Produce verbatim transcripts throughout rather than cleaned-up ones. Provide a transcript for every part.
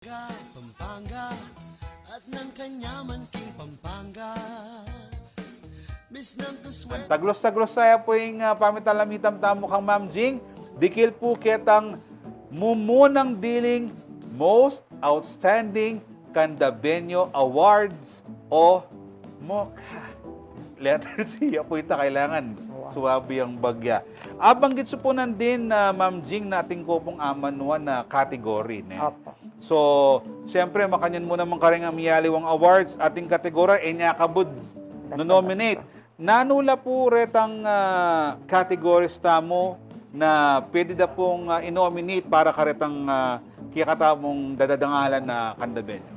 Pampanga, at ng kanyaman king Pampanga. Miss ng kuswerte. Taglos-taglos saya pu ing, ah, pamitalamitam tamu kang Ma'am Jing, dikil pu ketang mumunang diling Most Outstanding Candabeño Awards o MOCA. Letter C, ya pu ita kailangan. Wow. Suwabi ang bagya. Abanggit su pu nandin, ah, Ma'am Jing, na atin ku pung amanuan a category, ne? Opo. So, siyempre, makanyan mu naman kareng miyaliwang awards, ating kategorya, e nya kabud, basta, no-nominate. Basta. Nanu la pu retang, ah, categories tamu na pwede da pung, ah, i-nominate para karetang, ah, kekatamung dadadangalan a Candabeño?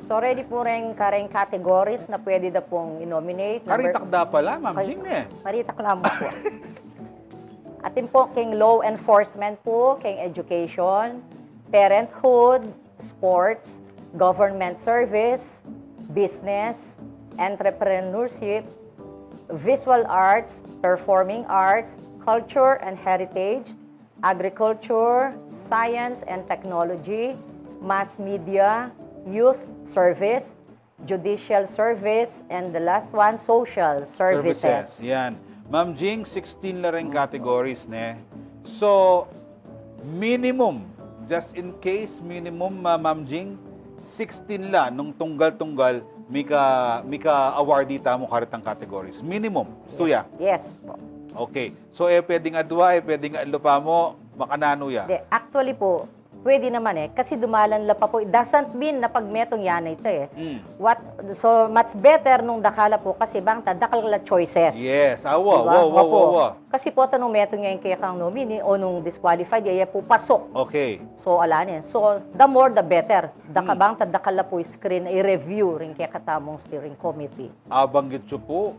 So, ready pu reng kareng categories na pwede da pung i-nominate. Number Karitak da pala, Ma'am Kay-, Jing, eh. Karitak lamang pu. Atin pu king law enforcement pu, king education, parenthood, sports, government service, business, entrepreneurship, visual arts, performing arts, culture and heritage, agriculture, science and technology, mass media, youth service, judicial service, and the last one, social services. Services. Yan. Ma'am Jing, sixteen la reng categories, ne? So, minimum, just in case, minimum, ah, Ma'am Jing, sixteen la nung tunggal-tunggal, mika, mika-awardee tamu karetang categories. Minimum. Yes. Suya? Yes po. Okay. So, e pwedeng adwa, e pwedeng adwa pa mu, makananu ya? De, actually po, pwede naman e. Kasi dumalan la pa po. It doesn't mean na pag metung ya na ita e. Mm. What, so, much better nung dakal la po kasi bang ta, dakal la choices. Yes. Awa, diba? Awa, awa, awa. Kasi po, tanung metung ya ing kekang nominee o nung disqualified ya, ya po pasuk. Okay. So, ala na yan. So, the more, the better. Daka-, mm, bang ta, dakal la po screen, i-review ring kekatamung steering committee. Abanggit yu po,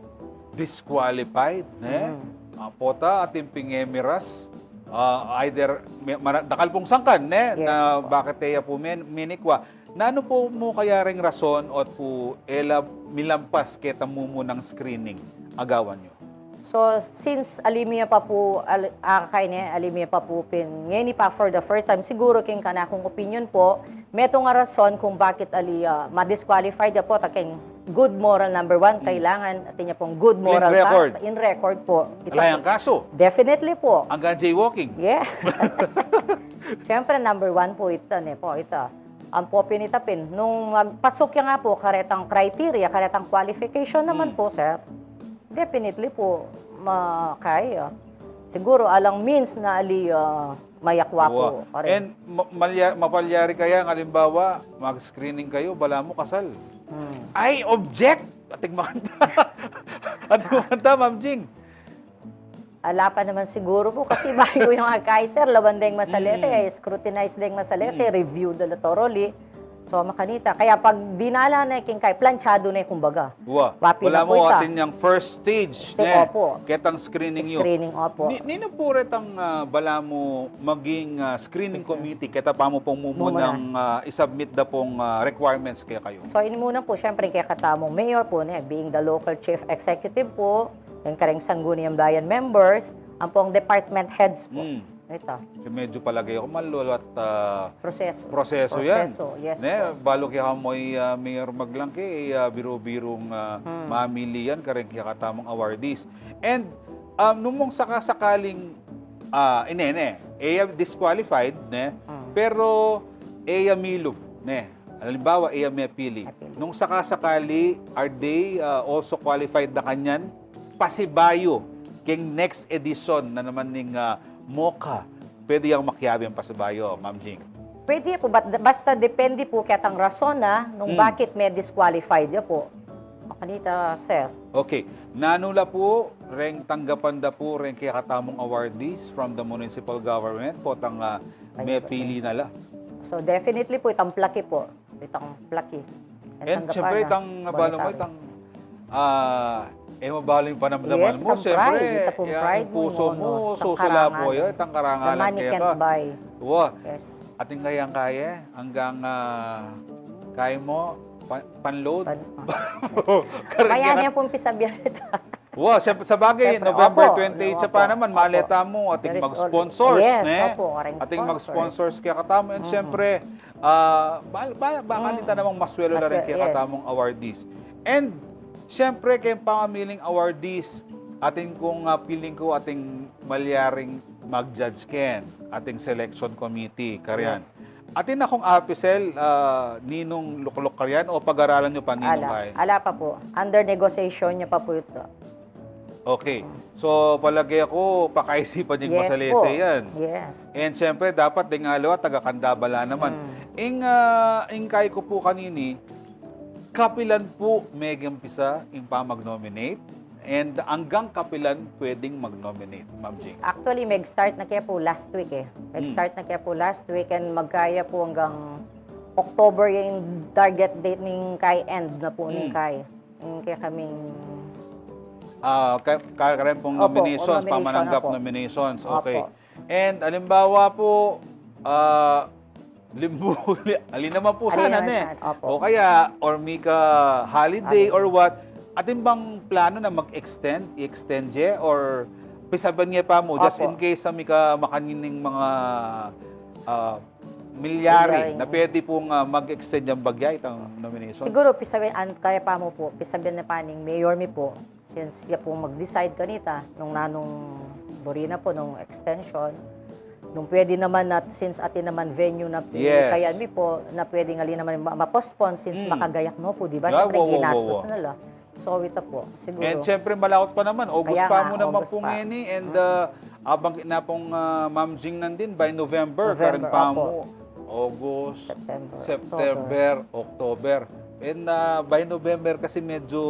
disqualified, ne? Mm. Ah, pota, atin ping e miras, ah, either, me-, mara-, dakal pung sangkan, ne? Yes, na po. Bakit e ya po men-, minikwa. Nanu po mu kaya ring rason ot pu e la milampas ketang mumunang screening a gawan yu? So, since ali mi ya pa po, al-, akakay ne, ali mi ya pa po pin, ngeni pa for the first time, siguro king kanakung opinion po, metung a rason kung bakit ali, ah, ma-disqualified ya po, ta keng good moral number one, mm, kailangan, atin ya pong good moral pa, in record. In record po. Ita po. Ala yang kasu? Definitely po. Anggang jaywalking? Yeah. Siyempre, number one po ita, ne po, ita. Ampo pin ita pin, nung magpasuk ya nga po, karetang criteria, karetang qualification naman, mm, po, sir. Definitely po, ma-, kaya. Siguro, alang means na ali, ah, mayakwa po. Awa. Kare. And ma-, malya-, mapalyari kaya, ng alimbawa, mag-screening kayu, balamu kasal. Hmm. Ay, object! Ating makanta. Ating makanta, Ma'am Jing. Ala pa naman siguro po, kasi bayu yang akay, sir, lawan deng masalese, mm, scrutinize deng masalese, mm, review da la thoroughly. So, makanita. Kaya pag dinala na king kay, planchado na, kumbaga. Wa. Wa pin, wala na po mu ita. Atin yang first stage, ne? Opo. Ketang screening yu. Screening, opo. Ni-, ninu po retang, ah, balamu maging, ah, screening committee, keta pa mu pong mumunang, ah, i-submit da pong, ah, requirements kekayu? So, ini muna po, siyempre, kekatamung mayor po, ne, being the local chief executive po, ing kareng Sangguniang Bayan members, ampong department heads po. Mm. Ita. Kasi medyo palagay ako, malulu at, ah, proseso. Proseso yan. Proseso, yes po. Ne, balu kaya kamu i, ah, mayor maglangke, eh, ah, biru-birung, ah, hmm, mamili yan, kareng kekatamung awardees. And, um, nung mong sakasakaling, ah, ine, ne, e ya disqualified, ne, hmm, pero e ya milub, ne. Halimbawa, e ya mepili. Mepili. Nung sakasakali, are they, ah, also qualified na kanyan? Pasibayu, keng next edition na naman ning, ah, MOCA, pwede yang makiabe yang pasibayu, Ma'am Jing? Pwede po, but, basta depende po ketang rason na nung, hmm, bakit me-disqualified ya po. Makanita, sir. Okay. Nanu la po reng tanggapan da po reng kekatamung awardees from the municipal government, potang, ah, mepili na la? So, definitely po, itang plaque po. Itang plaque. And siyempre, itang, balu mu, itang, ah, e, mabalu ing panamdaman mu, siyempre, itang pride, itang pusu mu, susula po ya, itang karangalan keka. The money can't buy. Wa. Yes. Atin kayang kaya, anggang, ah, kaya mu, pa-, panload. Pan-, kaya niya pong pisabihan ita. Wa, siyempre, sa bagay, Siyempre, November opo, twenty-eight siya opo, pa naman, opo. Maleta mo, ating There is mag-sponsors, always, yes, ne? Opo, aring Ating sponsor. Mag-sponsors kaya katamu, and Mm-mm. siyempre, ah, ba, ba, baka Mm. nita namang maswelo na rin Maswe-, kaya yes. katamung awardees. And, siyempre, kayong pamamiling awardees, ating kung, ah, piling ko, ating malyaring mag-judge ken, ating selection committee, karyan. Yes. Atin akong apisel, ah, ninung lukluk karyan o pag-aralan nyo pa ninung Ala, kay? Ala pa po. Under negotiation niya pa po ito. Okay. So, palagay ako, pakaisipan yung Yes masalese po. yan. Yes. And syempre, dapat ding aliwa, taga-Candaba la naman. Mm. Ing, ah, ing kay ko po kanini, kapilan po megumpisa ing pamag-nominate? And anggang kapilan pwedeng mag-nominate, Ma'am Jing? Actually, mag-start na kaya po last week eh. Hmm. Mag-start na kaya po last week and magkaya po anggang October yung target date ning kay, end na po ning Hmm. kay. Yung kaya kaming Ah, ka-, ka-, karen pong Opo, nominations, nomination, pamananggap opo. nominations. Okay. Opo. And alimbawa po, ah, limbu-, ali naman po Ali sana, naman ne? sana, opo. O kaya, or mika holiday Holiday. or what, atin bang plano na mag-extend, i-extend ye, or pisabian ye pa mo, just Opo. in case na mika makanining mga, ah, milyari, Milyari. na pwede pong, ah, mag-extend yang bagya itang nomination? Siguro, pisabian, an, kaya pa mo po, pisabian na pa ning mayor mi po, since siya pong mag-decide kanita, nung nanung buri na po, nung extension, nung pwede naman na, since atin naman venue na Yes. kayan mi po, na pwede ngali naman ma-, ma-postpone since Mm. makagayak no po, di ba? Yeah, Siyempre, wow, wow, ginastos wow, wow. na la. So, ita po, siguro. And syempre, malakot pa naman. August Kaya pa nga, mo naman August po pa. ngeni. And, Mm. ah, abang na pong, ah, Ma'am Jing nandin, by November, November, karin pa opo. mo. August, September, September, October. And, ah, by November kasi medyo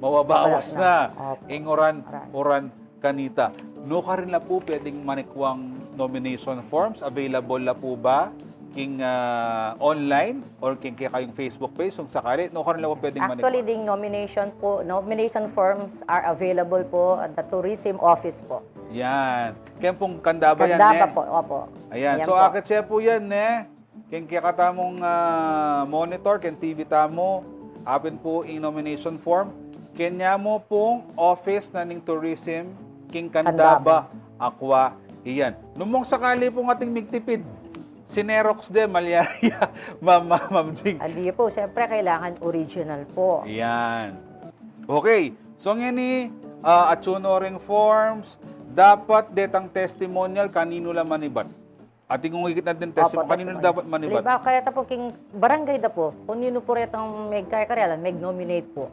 mawabawas Wala na. na. Opo. Ing uran, Uran. uran kanita. Nukarin la po pwedeng manikwang nomination forms? Available la po ba king, ah, online or king kekayung Facebook page? Kung sakali, nukarin la po pwedeng Actually, manikwang? ding nomination po, nomination forms are available po at the tourism office po. Yan. Kaya pong Candaba yan, Candaba eh. po, opo. Ayan. Yan So, po. akit siya po yan, eh. Keng kekatamung, ah, monitor, keng T V tamu, apin po ing nomination form. Kenya mo pong office na ning tourism, king Candaba, Candaba. Aqua, iyan. Nung mong sakali pong ating migtipid, sinerox de, malyari ya, Ma'am, Ma'am, Ma'am Jing. Hindi po, siyempre kailangan original po. Iyan. Okay. So, ngeni, ah, atsu no ring forms, dapat detang testimonial, kaninu la manibat? Atin kung ikit natin testimony, Opo, kanino testimony. dapat manibat? Halimbawa, kareta po king barangay da po, kung ninu po retang meg-, kaya karela, meg-nominate po.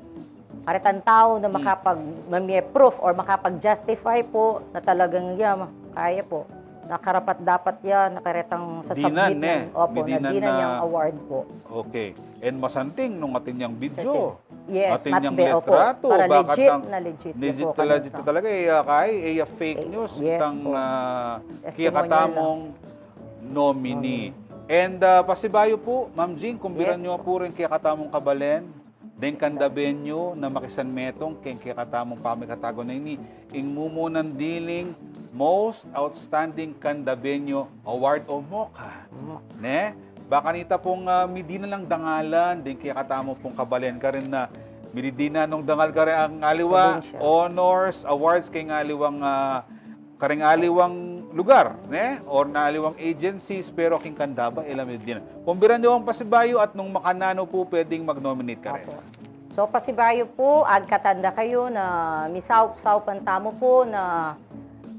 Karetang tau na Hmm. makapag, mamie proof or makapag-justify po na talagang iya, kaya po. Na karapat-dapat ya, na karetang Dinan, sasubmit ne? yan. Opo, May na dinan dinan na yang award po. Okay. And masanting nung atin yang video. Masanting. Yes, Atin much yang be-, opo. litrato, Para baka legit tang na legit na legit po talaga, kami legit na po. talaga, eh, ah, kay, eh, ah, fake Eh, news, yes itang, po. ah, Testimonial kekatamung lang. nominee. Nominee. And, ah, pasibayu po, Ma'am Jing, kumbiran Yes nyo po. po rin kekatamung kabalen, deng Candabenyo na makisanmetung keng kekatamung pamikatago na ini, ing mumunang diling Most Outstanding Candabenyo Award o MOCA. MOCA. Ne? Baka nita pong, ah, midinan lang dangalan, deng kekatamu pong kabalen karin na mididinan nung dangal karin ing aliwa, Probinsya. honors, awards, keng aliwang, ah, karing aliwang lugar, ne? Or na aliwang agencies, pero king Candaba, e la mididinan. Kumbiran yo ing pasibayu at nung makananu po pwedeng mag-nominate karin. Opo. So, pasibayu po, agkatan da kayu na misaup-saupan tamu po na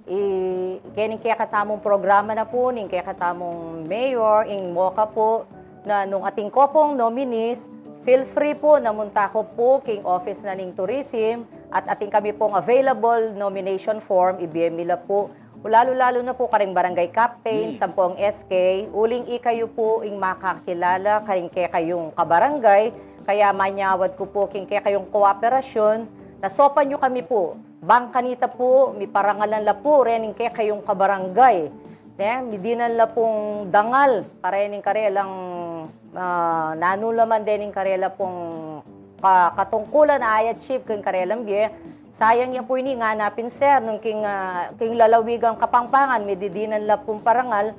i-, kening kekatamung programa na po, ning kekatamung mayor, ing MOCA po, na nung atin ko pong nominees, feel free po na munta ko po king office na ning tourism at atin kami pong available nomination form, ibie mi la po. Lalu-lalu na po karing barangay captain, Hmm. sampung S K, uling ikayu po ing makakilala karing kekayung kabarangay, kaya manyawad ku po king kekayung kooperasyun, na sopan yu kami po. Bang kanita po, miparangalan la po rening kekayung kabarangay. Ne, midinan la pong dangal, karening karelang, ah, nanu la man dening karela pong ka-, katungkulan a i-achieve keng karelang bie. Sayang ya po ini, ngana pin, sir, nung king, ah, king lalawigang Kapampangan, mididinan la pong parangal,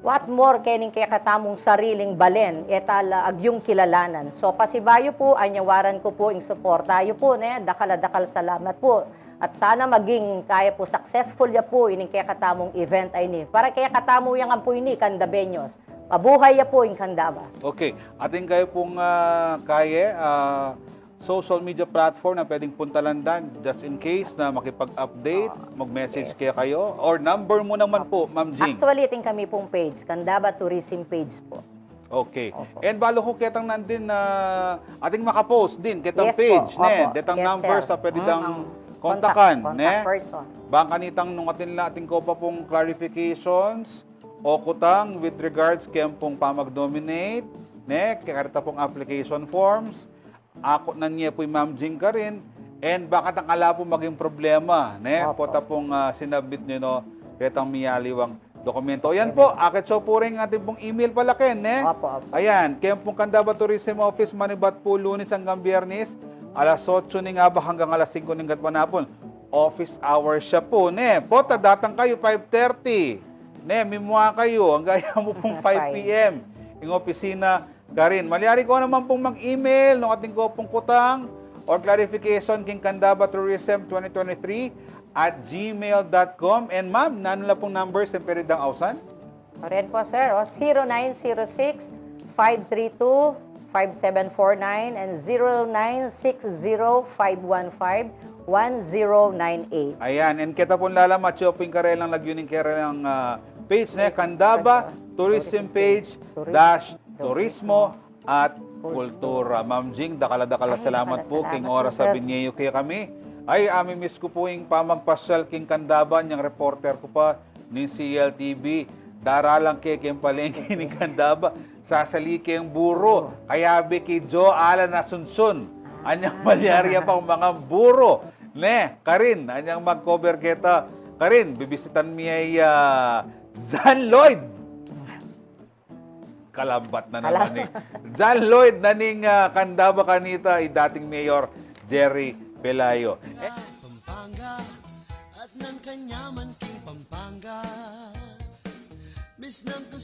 What more kening kekatamung sariling balen, e ta la agyung kilalanan. So, pasibayu pu, anyawaran ku pu ing suporta yu pu, ne, dakal a dakal salamat pu. At sana maging kaya pu, successful ya pu ining kekatamung event a ini. Para kekatamu yang ampu ini, Candabeños. Mabuhay ya pu ing Candaba. Okay, atin kayu pung ah, kaye, ah, social media platform na pwedeng puntalan dan, just in case na makipag-update, mag-message kaya kayo, or number mu naman po, Ma'am Jing. Actually, atin kami pung page, Candaba Tourism Page po. Okay. And balu ku ketang nandin na atin makapost din ketang Yes po, page, ne? opo. Detang Yes, numbers sir. a pwede dang Mm, mm. kontakan, Contact, ne? Contact person. Bang kanitang nung atin la atin ko pa pung clarifications o kutang with regards keng pung pamag-nominate, ne? Kaya karita pung application forms, akutnan ye pu i Ma'am Jing karin, and baka tang ala pu maging problema, ne? Opo. Pota pung ah, sinabit nyo, no? Ketang miyaliwang dokumento. Yan po, akit so pu rin atin pung email pala ken, ne? Opo, opo. Ayan, keng pung Candaba Tourism Office, manibat pu Lunes anggang Biyernes, alas otso ning abak anggang alas singko ning gatpanapun. Office hours siya pu, ne? Pota datang kayu five thirty. Ne, mimua kayu, anggang ya mu pung five P M. Ing opisina karin. Malyari ko naman pung mag-email nung atin ko pung kutang or clarification king Candaba Tourism twenty twenty-three at gmail dot com. And ma'am, nanu la pung numbers yang pwede dang ausan? Ren po, sir, o, zero nine zero six, five three two, five seven four nine and zero nine six zero, five one five, one zero nine eight. Ayan, and keta pung lalamat, siya pung karelang lagyu ning karelang ah, page, ne? Candaba Tourism Page dash Turismo at Kultura. Ma'am Jing, dakal a dakal a Ay, salamat dakal a pu king salamat oras pu, a sir. binie yu kekami. Ay, amimiss ku pu ing pamagpasyal king Candaba, niang reporter ku pa ning C L T V. Daralan ke keng palengke ning Candaba, sasali keng buro. Kayabe ke Jo Alan Asuncion. Anyang malyari ya pang mangan buro. Ne, karin, anyang mag-cover keta. Karin, bibisitan mi ya i ah, John Lloyd. Kalambat na naman ni John Lloyd na ning ah, Candaba kanita, i dating Mayor Jerry Pelayo. Pampanga at ng kanyaman king Pampanga. Misnang kus